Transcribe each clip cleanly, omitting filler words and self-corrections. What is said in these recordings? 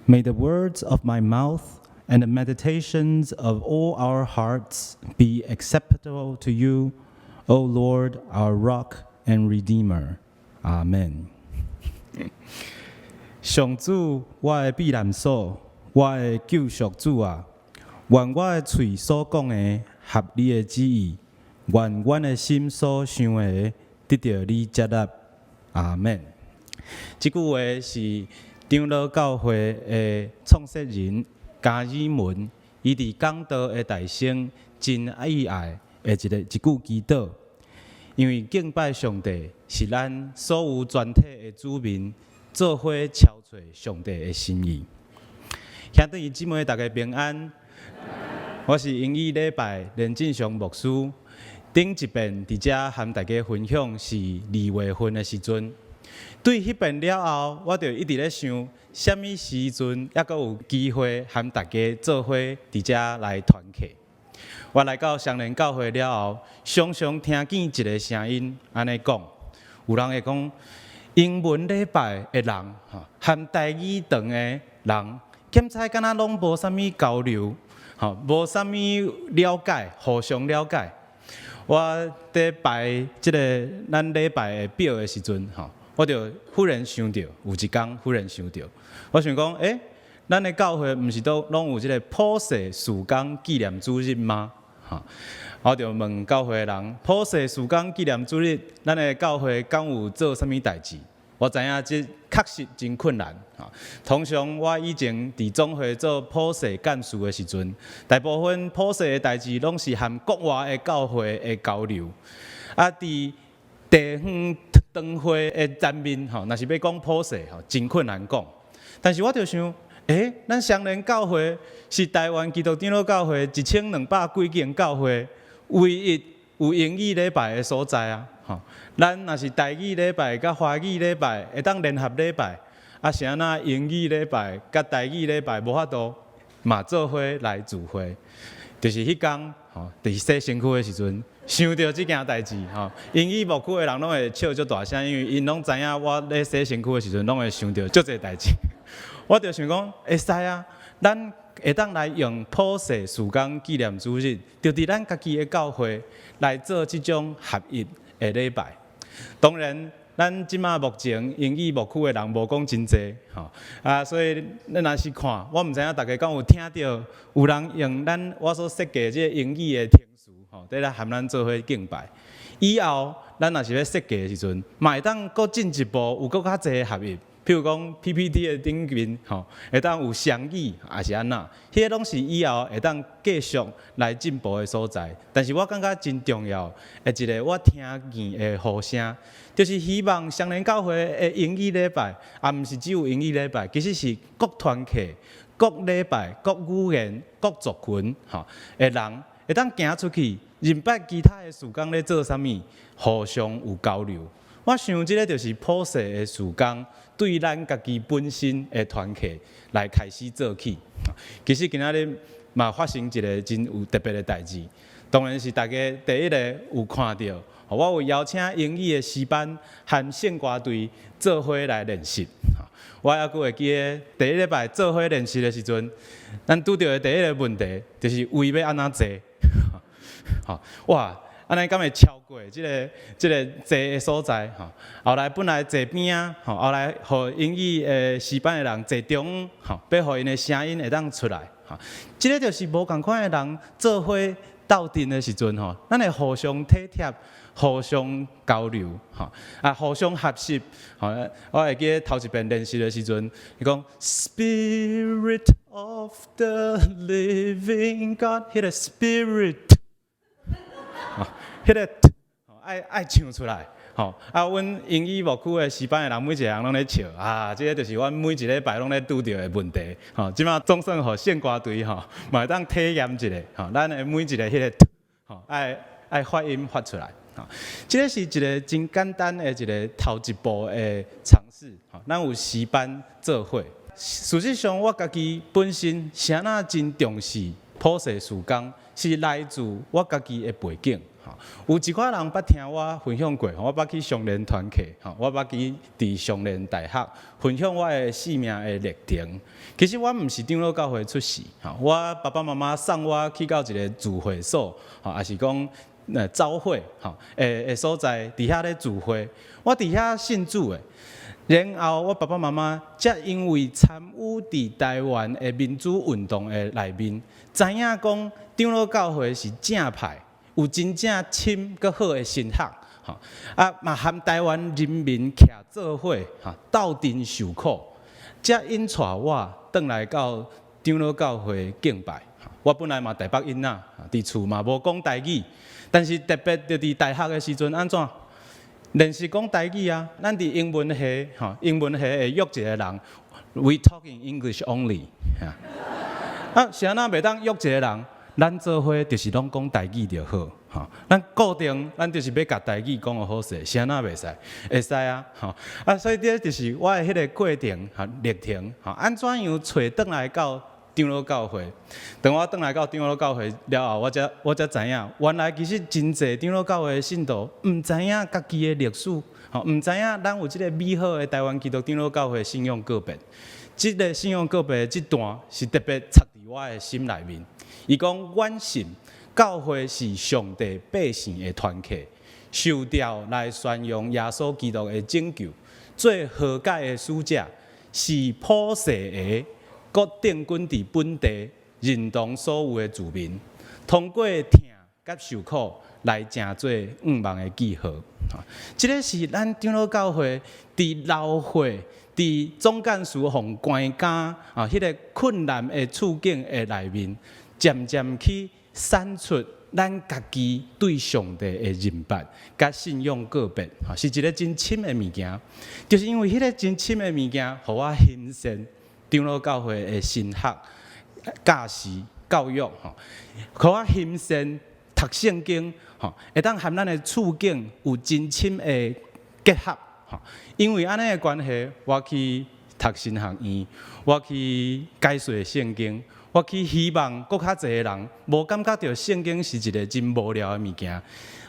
May the words of my mouth and the meditations of all our hearts be acceptable to you, O Lord, our rock and redeemer. Amen. 上主，我的避難所，我的救贖主啊，願我的喙所講的合你的旨意，願阮的心所想的得著你接納。阿門。這句話是長老教會的創設人加爾文，伊佇講道的大聲真意愛的一句祈禱。因為敬拜上帝是咱所有全體的子民做伙朝揣上帝的心意。兄弟姊妹，大家平安。我是英語禮拜連進祥牧師。頂一遍佇遮和大家分享是2月份的時陣。對彼遍了後，我就一直咧想，啥物時陣猶閣有機會和大家做伙佇遮來團契。我來到雙連教會了後，常常聽見一个聲音按呢講，有人會講英文禮拜的人，吼，和台語堂的人，檢採敢若攏無啥物交流，吼，無啥物了解，互相了解。我佇排這个咱禮拜的表的時陣，吼，我就忽然想著，有一工忽然想著，我想講，咱的教會毋是都攏有這个普世事工紀念主日嗎？吼，我就問教會的人，普世事工紀念主日，咱的教會敢有做啥物代誌？我知影這確實真困難。吼，通常我以前佇總會做普世幹事的時陣，大部分普世的代誌攏是和國外的教會的交流。啊，佇地方堂會的層面，吼，若是欲講普世，吼，真困難講。但是我就想，咱雙連教會是台灣基督長老教會1200幾間教會唯一有英語禮拜的所在啊！吼，咱若是台語禮拜佮華語禮拜會當聯合禮拜，啊，是按怎英語禮拜佮台語禮拜無法度嘛做伙來聚會？就是彼工，吼，佇洗身軀的時陣，想著這件代誌，吼，英語牧區的人攏會笑足大聲，因為𪜶攏知影我咧洗身軀的時陣，攏會想著足濟代誌。我就想講，會使啊，咱會當來用普世事工紀念主日，就佇咱家己的教會來做這種合一的禮拜。當然，咱這馬目前英語牧區的人無講真濟，吼啊，所以咱若是看，我毋知影大家敢有聽著有人用咱我所設計這个英語的程序，吼，佇咧和咱做伙敬拜。以後咱若是欲設計的時陣，嘛會當閣進一步有閣較濟的合一。譬如講 PPT 的頂面，吼，會當有雙語，抑是按怎？彼个攏是以後會當繼續來進步的所在。但是我感覺真重要的一个我聽見的呼聲，就是希望雙連教會的英語禮拜，也毋是只有英語禮拜，其實是各團契、各禮拜、各語言、各族群，吼的人，會當行出去，認捌其他的事工咧做啥物，互相有交流。我想這个就是普世的事工，對咱家己本身的團契來開始做起。其實今仔日嘛發生一个真有特別的代誌，當然是大家第一个有看著，我有邀請英語的詩班和聖歌隊做伙來練習。我猶閣會記得第一禮拜做伙練習的時陣，咱拄著的第一个問題就是位欲按怎坐。吼，哇！按呢敢會超過這个坐的所在？吼，後來本來坐邊仔，吼，後來予英語的詩班的人坐中，吼，欲予𪜶的聲音會當出來，吼，這个就是無仝款的人做伙鬥陣的時陣，吼，咱會互相體貼，互相交流，吼，啊，互相學習，吼，我會記得頭一遍練習的時陣，伊講 Spirit of the living God，彼个 Spirit。彼个 T，愛唱出來，吼啊！阮英語牧區的詩班的人，每一個人攏咧笑啊！這个就是阮每一禮拜攏咧拄著的問題，吼。這馬總算予聖歌隊吼，嘛會當體驗一下，吼，咱的每一个彼个 T，吼，愛發音發出來，吼。這个是一个真簡單的一个頭一步的嘗試，吼。咱有詩班做伙，事實上我家己本身是按怎真重視普世事工，是來自我家己的背景。吼，有一寡人捌聽我分享過，我捌去雙連團契，吼，我捌去佇雙連大學分享我的生命的歷程。其實我毋是長老教會出世，吼，我爸爸媽媽送我去到一個聚會所，吼，抑是講召會，吼，的所在，佇遐咧聚會，我佇遐信主的。然後我爸爸媽媽才因為參與佇台灣的民主運動的內面，知影講長老教會是正派，有真正深閣好的神學，吼啊嘛和台灣人民徛做伙，吼鬥陣受苦，才𪜶帶我轉來到長老教會敬拜。我本來嘛台北囡仔，佇厝嘛無講台語，但是特別就佇大學的時陣按怎？練習講台語啊！咱佇英文系，吼，英文系會約一個人，We talk in English only。啊，是按怎袂當約一個人？咱做伙就是攏講台語就好，吼。咱固定，咱就是欲共台語講予好勢，是按怎袂使？會使啊，吼。啊，所以這就是我的彼个過程，吼，歷程，吼，按怎樣揣轉來到長老教會？當我轉來到長老教會了後，我才知影，原來其實真濟長老教會的信徒毋知影家己的歷史，吼，毋知影咱有這个美好的台灣基督長老教會信仰告白。這个信仰告白的這段是特別插佇我的心內面。伊講：阮信教會是上帝百姓的團契，受召來宣揚耶穌基督的拯救，做和解的使者，是普世的。閣定根佇本地認同所有的住民，通過疼佮受苦來成做向望的記號。這个是咱長老教會佇流血、佇總幹事予關監啊，彼个困難的處境的內面，漸漸去產出咱家己對上帝的認捌、佮信仰告白，是一个真深的物件。就是因為彼个真深的物件，予我欣羨長老教會的神學、教師、教育，吼，予我欣羨讀聖經，吼，會當和咱的處境有真深的結合，吼。因為按呢的關係，我去讀神學院，我去解說聖經，我去希望閣較濟的人無感覺著聖經是一个真無聊的物件，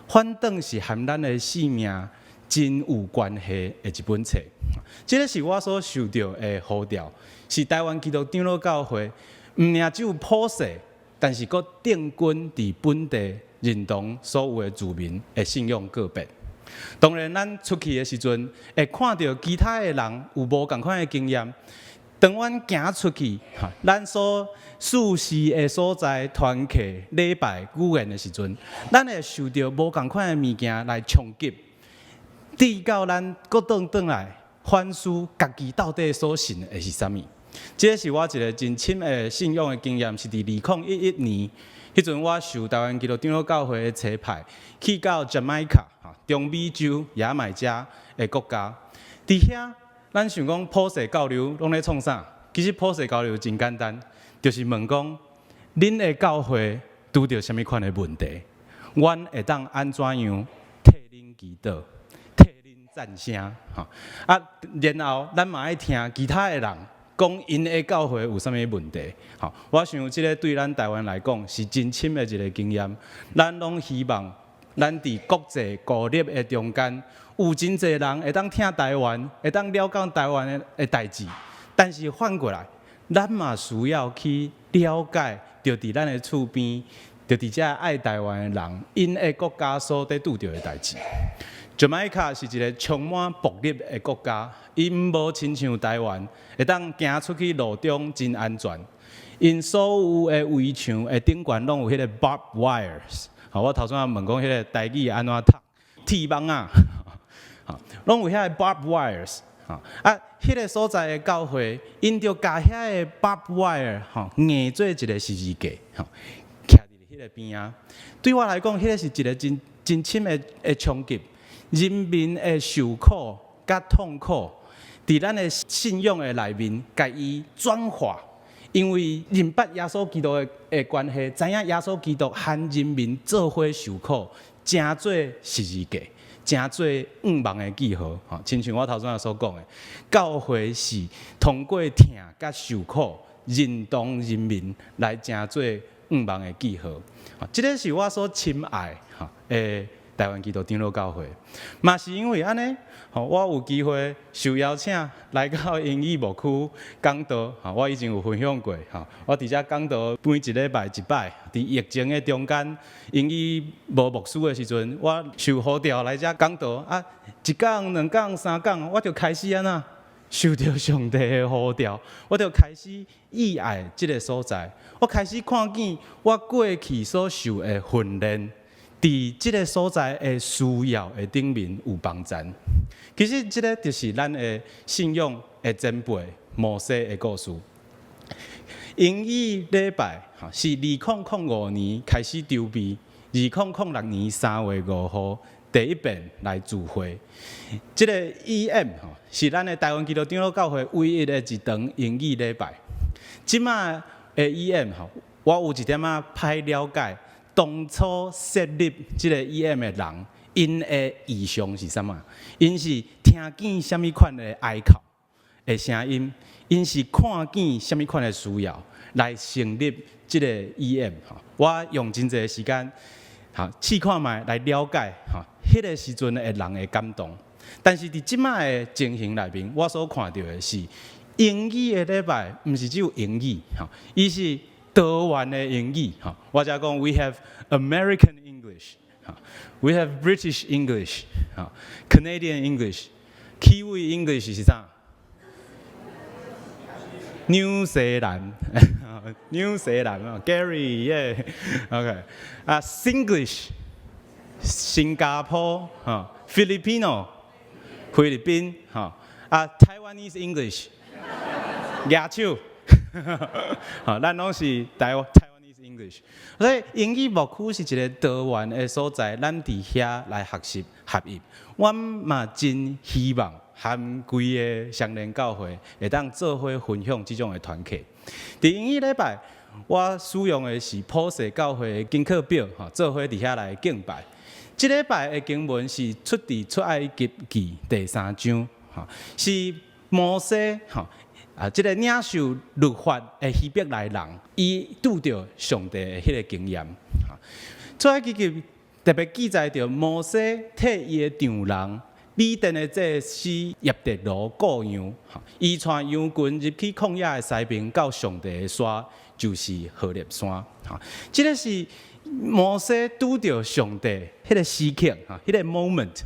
反轉是和咱的生命真有關係的一本冊。這个是我所受著的呼召，是台灣基督長老教會，毋爾只有普世，但是閣定根佇本地認同所有的住民的信仰告白。當然，咱出去的時陣，會看著其他的人有無仝款的經驗。當阮行出去，咱所熟悉的所在團契禮拜語言的時陣，咱會受著無仝款的物件來衝擊，直到咱閣轉轉來反思家己到底所信的是啥物。這是我一个真深的信仰的經驗，是佇2011年，彼陣我受台灣基督長老教會的差派，去到 Jamaica 中美洲牙買加的國家。佇遐，咱想講普世交流攏咧創啥？其實普世交流真簡單，就是問講，恁的教會拄著啥物款的問題，阮會當按怎樣替恁祈禱、替恁贊聲？吼啊，然後咱嘛愛聽其他的人講𪜶的教會有啥物問題？吼，我想這个對咱台灣來講是真深的一个經驗。咱攏希望咱佇國際孤立的中間，有真濟人會當疼台灣，會當了解台灣的代誌。但是反過來，咱嘛需要去了解，著佇咱的厝邊，著佇遮愛台灣的人，𪜶的國家所佇拄著的代誌。牙買加是一个充滿暴力的國家，𪜶無親像台灣，會當行出去路中真安全。𪜶所有的圍牆的頂懸攏有彼个 barbed wires。好，我頭先問講彼个台語按怎讀？鐵網仔，吼，攏有遐个 barbed wires。吼，啊，彼个所在的教會，𪜶就共遐个 barbed wire 吼硬做一个十字架，吼，徛佇彼个邊仔。對我來講，彼个是一个真真深的衝擊。人民的受苦佮痛苦，佇咱的信仰的內面，共伊轉化。因為認捌耶穌基督的關係，知影耶穌基督和人民做伙受苦，成做十字架，成做向望的記號。吼，親像我頭先所講的，教會是通過疼佮受苦，認同人民來成做願望的記號。這个是我所深愛吼的台灣基督長老教會，嘛是因為按呢，吼，我有機會受邀請來到英語牧區講道，吼，我以前有分享過，吼，我佇遮講道每一禮拜一擺，佇疫情的中間，英語無牧師的時陣，我受呼召來遮講道，啊，一講、兩講、三講，我就開始按怎受著上帝的呼召，我就開始意愛這个所在，我開始看見我過去所受的訓練，佇這个所在的需要的頂面有幫贊。其實這个就是咱的信仰的前輩摩西的故事。英語禮拜是2005年開始籌備，2006年3月5號第一遍來聚會。這个 EM 是咱的台灣基督長老教會唯一的一堂英語禮拜。這馬的 EM 我有一點仔歹了解。當初設立這个 EM 的人，𪜶的異象是啥物？𪜶是聽見啥物款的哀哭的聲音？𪜶是看見啥物款的需要來成立這个 EM？我用真濟時間，試看覓來了解，彼个時陣的人的感動。但是佇這馬的情形內面，我所看著的是英語的禮拜，毋是只有英語，伊是多元的英語，我才講，We have American English，we have British English，Canadian English，Kiwi English 是啥？紐西蘭，紐西蘭啊，Gary 耶，OK，啊，Singlish，新加坡，哈，Filipino，菲律賓，哈，啊，Taiwanese English，舉手。好，咱攏是 Taiwanese English，所以英語牧區是一個多元的所在，咱佇遐來學習合一。阮嘛真希望和規个雙連教會會當做伙分享這種的團契。佇英語禮拜，我使用的是普世教會的經課表，吼，做伙佇遐來敬拜。這禮拜的經文是出佇出埃及記第三章，吼，是摩西，吼。啊，這个領受律法的希伯來人，伊拄著上帝的彼个經驗。出埃及記特別記載著摩西替伊的丈人米甸的祭司葉忒羅顧羊，伊帶羊群入去曠野的西邊，到上帝的山，就是何烈山。這个是摩西拄著上帝彼个時刻，彼个 moment。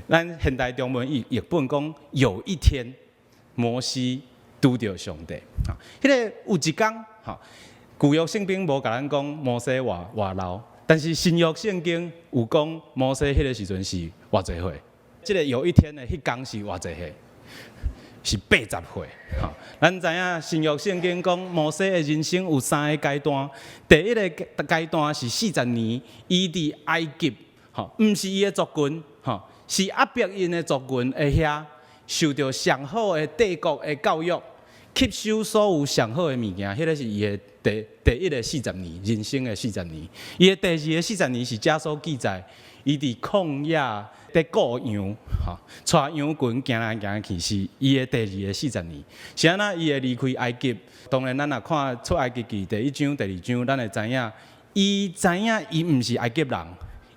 咱現代中文譯本講有一天，摩西拄著上帝，彼个有一工，吼，舊約聖經無共咱講摩西偌偌老，但是新約聖經有講摩西彼个時陣是偌濟歲。這个有一天的彼工是偌濟歲？是80歲。吼，咱知影新約聖經講摩西的人生有三个階段，第一个階段是40年，伊佇埃及，吼，毋是伊的族群，吼，是壓迫𪜶的族群的遐，受著上好的帝國的教育。吸收所有上好的物件，彼个是伊的第一个四十年，人生的四十年。伊的第二个四十年是這所記載，伊佇曠野佇顧羊，吼，帶羊群行來行去，是伊的第二个四十年。是按怎伊會離開埃及？當然，咱若看出埃及記第一章、第二章，咱會知影，伊知影伊毋是埃及人，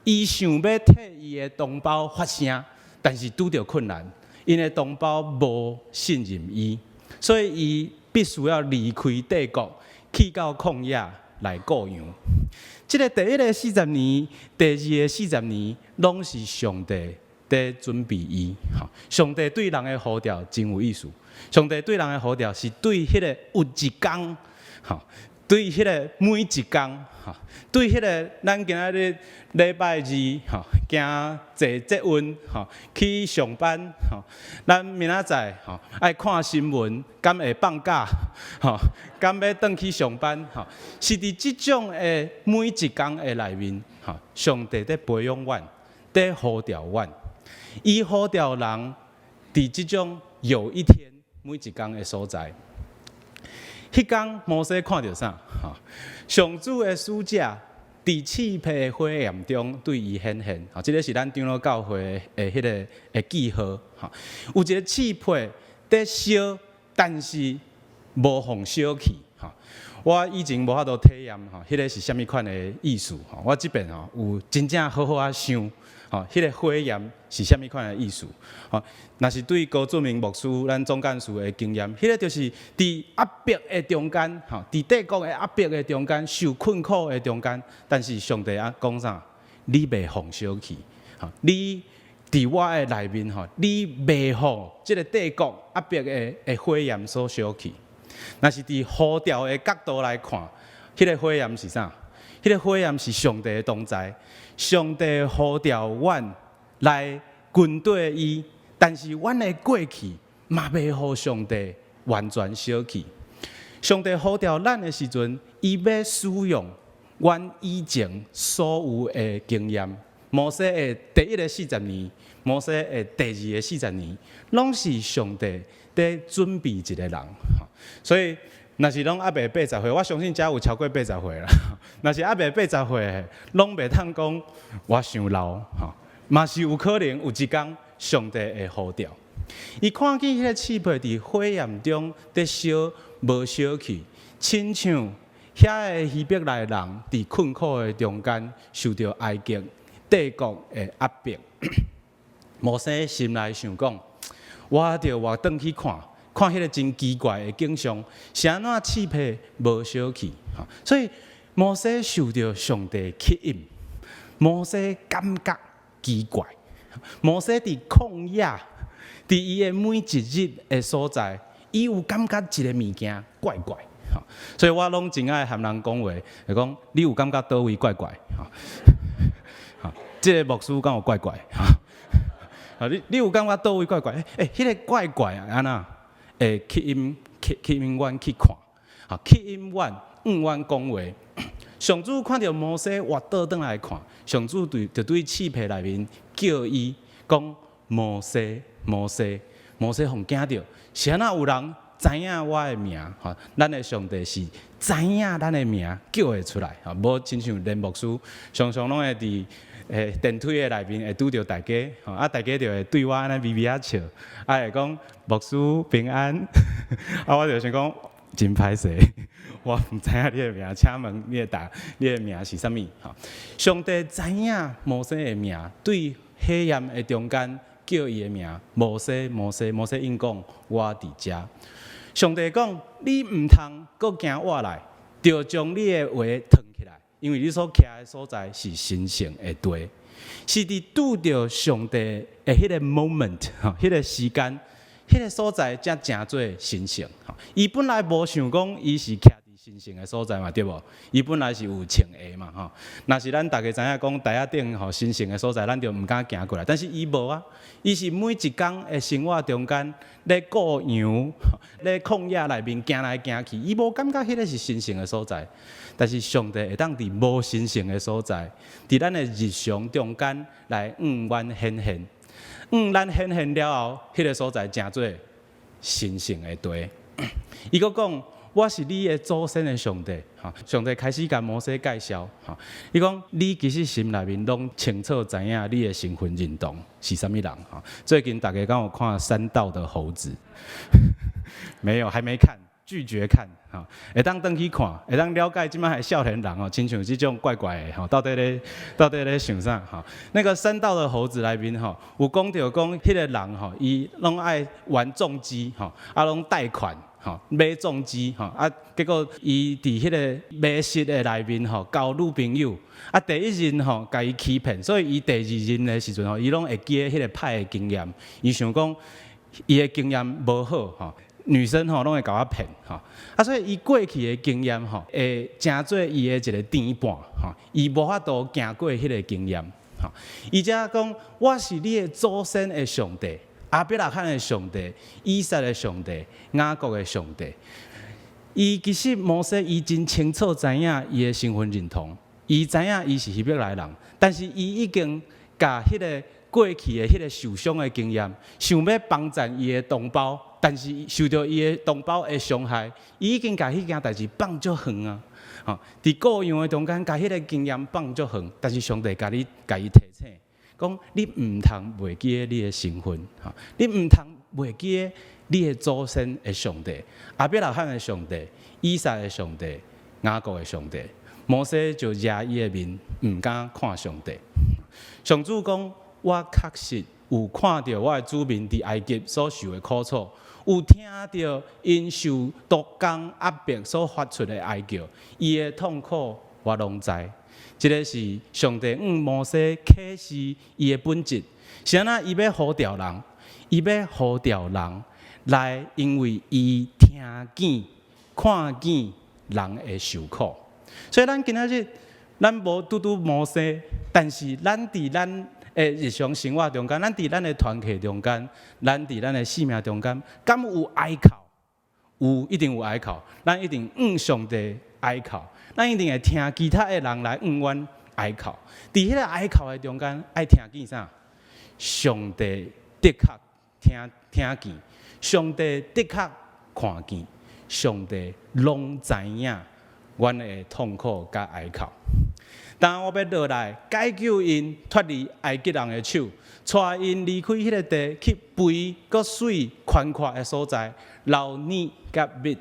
伊想欲替伊的同胞發聲，但是拄著困難，𪜶的同胞無信任伊。所以伊必須要離開帝國，去到曠野來顧羊。這个第一个四十年，第二个四十年，攏是上帝佇準備伊。上帝對人的呼召真有意思。上帝對人的呼召是對彼个有一工，吼，對彼个每一工，吼，對彼个咱今仔日禮拜二，吼，行坐捷運，吼，去上班，吼，咱明仔載，吼，愛看新聞，敢會放假，吼，敢欲轉去上班，吼，是佇這種的每一工的內面，吼，上帝佇培養阮，佇呼召阮，伊呼召人佇這種有一天每一工的所在。彼工摩西看著啥？吼，上主的使者佇熾熱的火焰中對伊顯現。吼，這个是咱長老教會的彼个的記號。吼，有一个熾火佇燒，但是無予燒去。吼，我以前無法度體驗吼，彼個是啥物款的意思。吼，我這擺吼有真正好好仔想，吼，彼個火焰是啥物款的意思。吼，若是對高俊明牧師咱總幹事的經驗，彼個就是佇壓迫的中間，吼，佇帝國的壓迫的中間，受困苦的中間，但是上帝啊講啥？你袂予燒去，吼，你佇我的內面吼，你袂予這個帝國壓迫的火焰所燒去。若是佇呼召的角度來看，彼個火焰是啥？彼個火焰是上帝的同在，上帝呼召阮來跟綴伊，但是阮的過去嘛袂予上帝完全燒去。上帝呼召咱的時陣，伊欲使用阮以前所有的經驗。摩西的第一个四十年，摩西的第二个四十年，攏是上帝佇準備一個人。所以，若是攏猶未80歲，我相信遮有超過八十歲啦。若是猶未八十歲，攏袂通講我傷老，吼，嘛是有可能有一工上帝會呼召。伊看見彼個刺皮佇火焰中佇燒，無燒去，親像遐个希伯來人佇困苦的中間受著埃及帝國的壓迫。摩西心內想講：我著活轉去看，看彼個真奇怪的景象，是按怎刺皮無燒去？所以摩西受著上帝吸引，摩西感覺奇怪。摩西佇曠野，佇伊的每一日的所在，伊有感覺一个物件怪怪。所以我攏真愛和人講話，就講你有感覺佗位怪怪？吼，這个牧師敢有怪怪？啊，你有感覺佗位怪怪？欸，彼個怪怪啊，按怎會吸引阮去看？啊，吸引阮，向阮講話。上主看著摩西活倒轉來看，上主就對刺皮內面叫伊講：摩西，摩西，摩西予驚著，是按怎有人知影我的名？吼，咱的上帝是知影咱的名叫會出來，吼，無親像連牧師，常常攏會佇電梯的內面會拄著大家，吼，啊，大家就會對我按呢微微仔笑，啊，會講牧師平安，啊，我就想講真歹勢，我毋知影你的名，請問你的名是啥物？吼，上帝知影摩西的名，對火焰的中間叫伊的名，摩西，摩西，摩西應講我佇遮。上帝講，你毋通閣行倚來，著將你的鞋脫起來，因為你所徛的所在是神聖的地，是佇拄著上帝的彼個 moment，吼，彼個時間，彼個所在才成做神聖。伊本來無想講伊是徛佇神聖的所在嘛，對無？伊本來是有穿鞋嘛，吼。若是咱逐家知影講台仔頂吼神聖的所在，咱就毋敢行過來。但是伊無啊，伊是每一工的生活中間咧顧羊，咧曠野內面行來行去，伊無感覺彼个是神聖的所在。但是上帝會當佇無神聖的所在，佇咱的日常中間來向阮顯現，向咱顯現了後，彼個所在成做神聖的地。伊閣講：我是你的祖先的上帝。吼，上帝開始共摩西介紹。吼，伊講你其實心內面攏清楚知影你的身份認同是啥物人。吼，最近大家敢有看《山道的猴子》？沒有，還沒看，拒絕看。吼，會當轉去看，會當了解這擺的少年人吼，親像這種怪怪的吼，到底咧想啥？吼，那個山道的猴子內面吼，有講著講彼个人吼，伊攏愛玩重機吼，啊攏貸款。吼，買重機吼，啊，結果伊佇彼个迷失的內面吼，交女朋友，啊，第一任吼，共伊欺騙，所以伊第二任的時陣吼，伊攏會記得彼个歹的經驗，伊想講伊的經驗無好吼，女生吼攏會共我騙吼，啊，所以伊過去的經驗吼，會成做伊的一個短板吼，伊無法度行過彼个經驗吼，伊才講我是你的祖先的上帝。亞伯拉罕的上帝、以撒的上帝、雅各的上帝，伊其實摩西伊真清楚知影伊的身份認同，伊知影伊是希伯來人，但是伊已經共彼个過去的彼个受傷的經驗，想欲幫贊伊的同胞，但是受著伊的同胞的傷害，伊已經共彼件代誌放足遠啊！吼，佇顧羊的中間，共彼个經驗放足遠，但是上帝共伊提醒，講你毋通袂記得你的身份，吼，你毋通袂記得你的祖先的上帝，亞伯拉罕的上帝，以撒的上帝，雅各的上帝。摩西就遮伊的面，毋敢看上帝。上主講：我確實有看著我的子民佇埃及所受的苦楚，有聽著𪜶受督工壓迫所發出的哀叫，伊的痛苦我攏知。這个是上帝向摩西啟示伊的本質，是按怎？伊欲呼召人，伊欲呼召人來，因為伊聽見、看見人的受苦。所以咱今仔日，咱無拄拄摩西，但是咱佇咱的日常生活中間，咱佇咱的團契中間，咱佇咱的生命中間，敢有哀哭？有，一定有哀哭。咱一定向上帝哀哭，咱一定會聽其他的人來向阮哀哭。佇彼个哀哭的中間，愛聽見啥？上帝的確聽見，上帝的確看見，上帝攏知影阮的痛苦佮哀哭。當我欲落來解救𪜶脫離埃及人的手，帶𪜶離開彼个地，去肥閣媠寬闊的所在，流奶佮蜜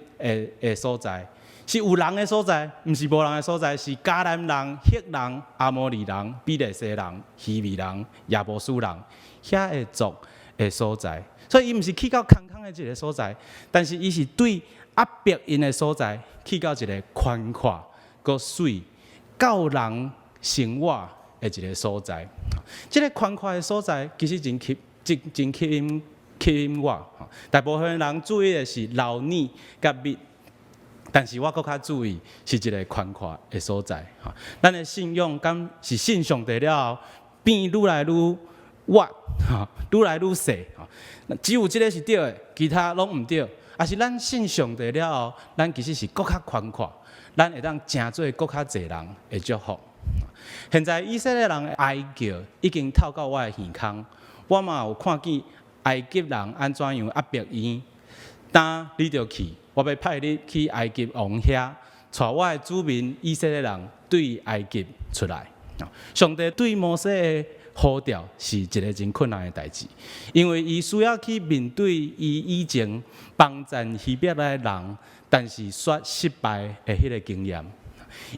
的所在，是有人的所在，毋是無人的所在，是迦南人、赫人、亞摩利人、比利洗人、希未人、耶布斯人遐个族的所在。所以伊毋是去到空空的一个所在，但是伊是對壓迫𪜶的所在，去到一个寬闊閣媠夠人生活的一个所在。這个寬闊的所在其實真吸引我。大部分人注意的是流奶佮蜜，但是我閣較注意是一个寬闊的所在。咱的信仰敢是信上帝了後，變愈來愈活，愈來愈細。只有這个是對的，其他攏毋對。抑是咱信上帝了後，咱其實是閣較寬闊，咱會當成做閣較濟人的祝福。現在以色列人的哀叫已經透到我的耳空，我嘛有看見埃及人按怎樣壓迫𪜶。今你著去，我欲派你去埃及王遐，帶我的子民以色列人對埃及出來。上帝對摩西的呼召是一个真困難的代誌，因為伊需要去面對伊以前幫贊希伯來人，但是卻失敗的彼个經驗。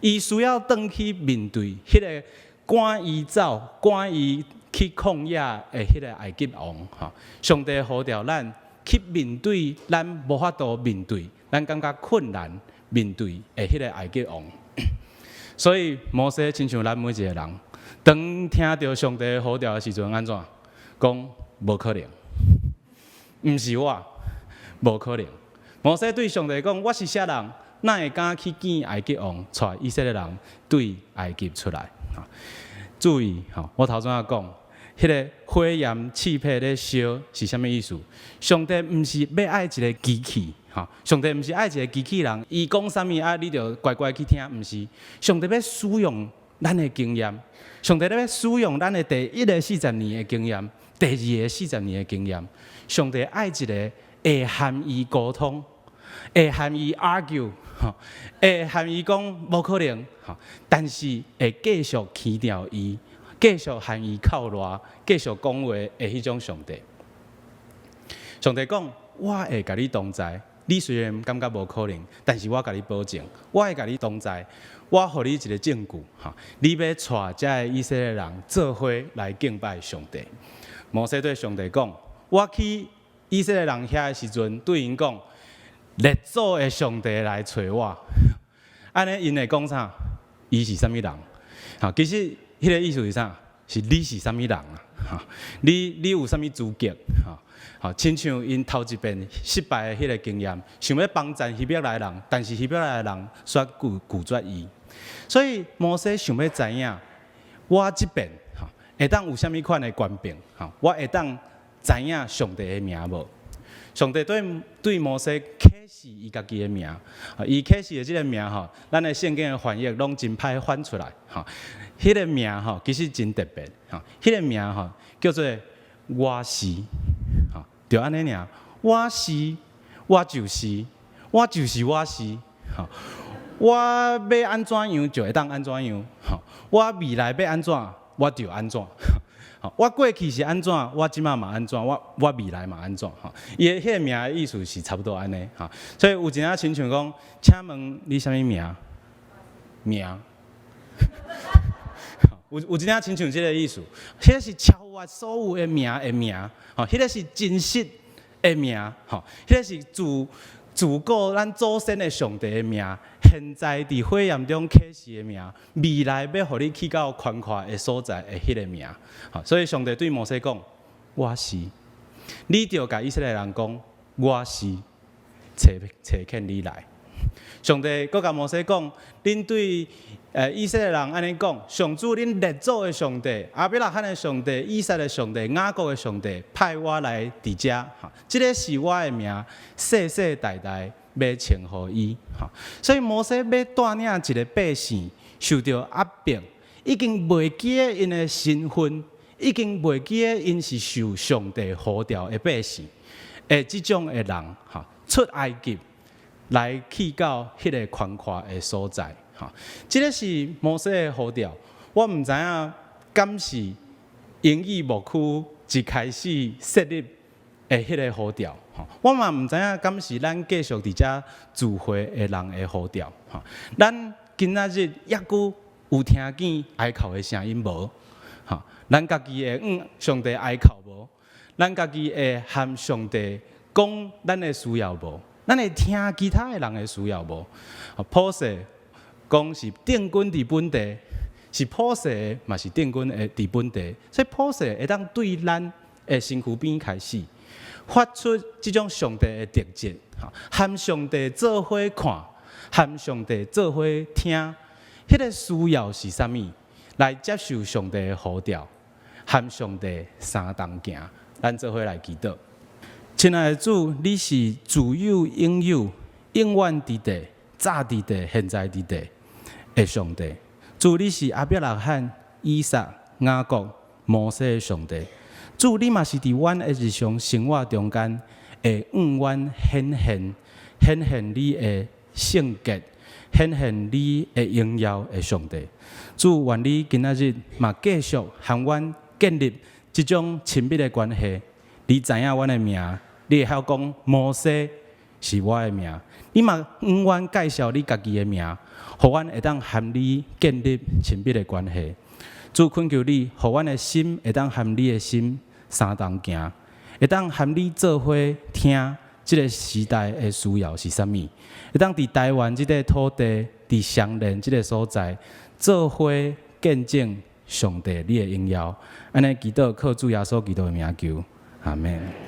伊需要轉去面對彼个趕伊走、趕伊去曠野的彼个埃及王。吼，上帝呼召咱去面對咱無法度面對、咱感覺困難面對的彼个埃及王。所以摩西親像咱每一个人，當聽著上帝呼召的時陣，按怎講？無可能，毋是我，無可能。摩西對上帝講：我是啥人？哪會敢去見埃及王，帶以色列人對埃及出來？注意，吼，我頭先仔講，彼个火焰翅膀咧燒是啥物意思？上帝毋是欲愛一个機器，吼，上帝毋是愛一个機器人，伊講啥物啊，你就乖乖去聽，毋是。上帝欲使用咱的經驗，上帝咧欲使用咱的第一个四十年的經驗，第二个四十年的經驗。上帝愛一个會和伊溝通，會和伊 argue，吼，會和伊講無可能，吼，但是會繼續牽著伊，繼續和伊哭賴，繼續講話的彼種上帝。上帝講：我會共你同在。你雖然感覺無可能，但是我共你保證，我會共你同在。我予你一个證據，吼，你欲帶遮个以色列人做伙來敬拜上帝。摩西對上帝講：我去以色列人遐的時陣，對𪜶講，列祖的上帝來揣我。按呢，𪜶會講啥？伊是啥物人？吼，其實彼个意思是啥？是你是啥物人啊？吼，你有啥物資格？吼，好，親像𪜶頭一遍失敗的彼个經驗，想欲幫贊希伯來人，但是希伯來人卻拒絕伊。所以摩西想欲知影，我這遍吼會當有啥物款的權柄？吼，我會當知影上帝的名無？上帝對摩西啟示伊家己的名，伊啟示的這个名吼，咱的聖經的翻譯攏真歹翻出來，吼，彼个名吼其實真特別，吼，彼个名吼叫做我是，吼，就按呢爾，我是，我就是，我就是我是，吼，我欲按怎樣就會當按怎樣，吼，我未來欲按怎，我就按怎。我過去是按怎，我這馬嘛按怎，我未來嘛按怎，吼。伊的彼个名的意思是差不多按呢，吼。所以有一陣親像講，請問你啥物名？名。有一點親像這个意思，彼个是超越所有的名的名，吼，彼个是真實的名，吼，彼个是自古咱祖先的上帝的名，現在佇火焰中啟示的名，未來欲予你去到寬闊的所在的彼个名，吼，所以上帝對摩西講：我是，你著共以色列人講，我是差遣你來。上帝閣共摩西講：恁對以色列人按呢講，上主恁列祖的上帝，亞伯拉罕的上帝、以撒的上帝、雅各的上帝，派我來佇遮，吼，這个是我的名，世世代代欲稱呼伊，吼。所以摩西欲帶領一个百姓受著壓迫，已經袂記得𪜶的身份，已經袂記得𪜶是受上帝呼召的百姓的這種的人，吼，出埃及來去到彼个寬闊的所在，吼，這个是摩西的呼召。我毋知影敢是英語牧區一開始設立的彼个呼召，吼，我嘛毋知影敢是咱繼續佇遮聚會的人的呼召，吼。咱今仔日猶閣有聽見哀哭的聲音無？吼，咱家己會向上帝哀哭無？咱家己會和上帝講咱的需要無？咱會聽其他的人的需要無？普世講是定根佇本地，是普世的嘛是定根的佇本地，所以普世會當對咱的身軀邊開始發出這種上帝的特質，和上帝做伙看，和上帝做伙聽，彼个需要是啥物？來接受上帝的呼召，和上帝相同行，咱做伙來祈禱。親愛的主，你是自有、永有、永遠佇地、早佇地、現在佇地的上帝。主，你是亞伯拉罕、以撒、雅各、摩西的上帝。主，你嘛是佇阮的日常生活中間，會向阮顯現、顯現你的聖潔、顯現你的榮耀的上帝。主，願你今仔日嘛繼續和阮建立這種親密的關係。你知影阮的名，你會曉講摩西是我的名。你嘛向阮介紹你家己的名，予阮會當和你建立親密的關係。主，懇求你，予阮的心會當和你的心相同行，會當和你做伙聽這个時代的需要是啥物，會當佇台灣這塊土地，佇雙連這个所在，做伙見證上帝你的榮耀。按呢祈禱，靠主耶穌基督的名求，阿們。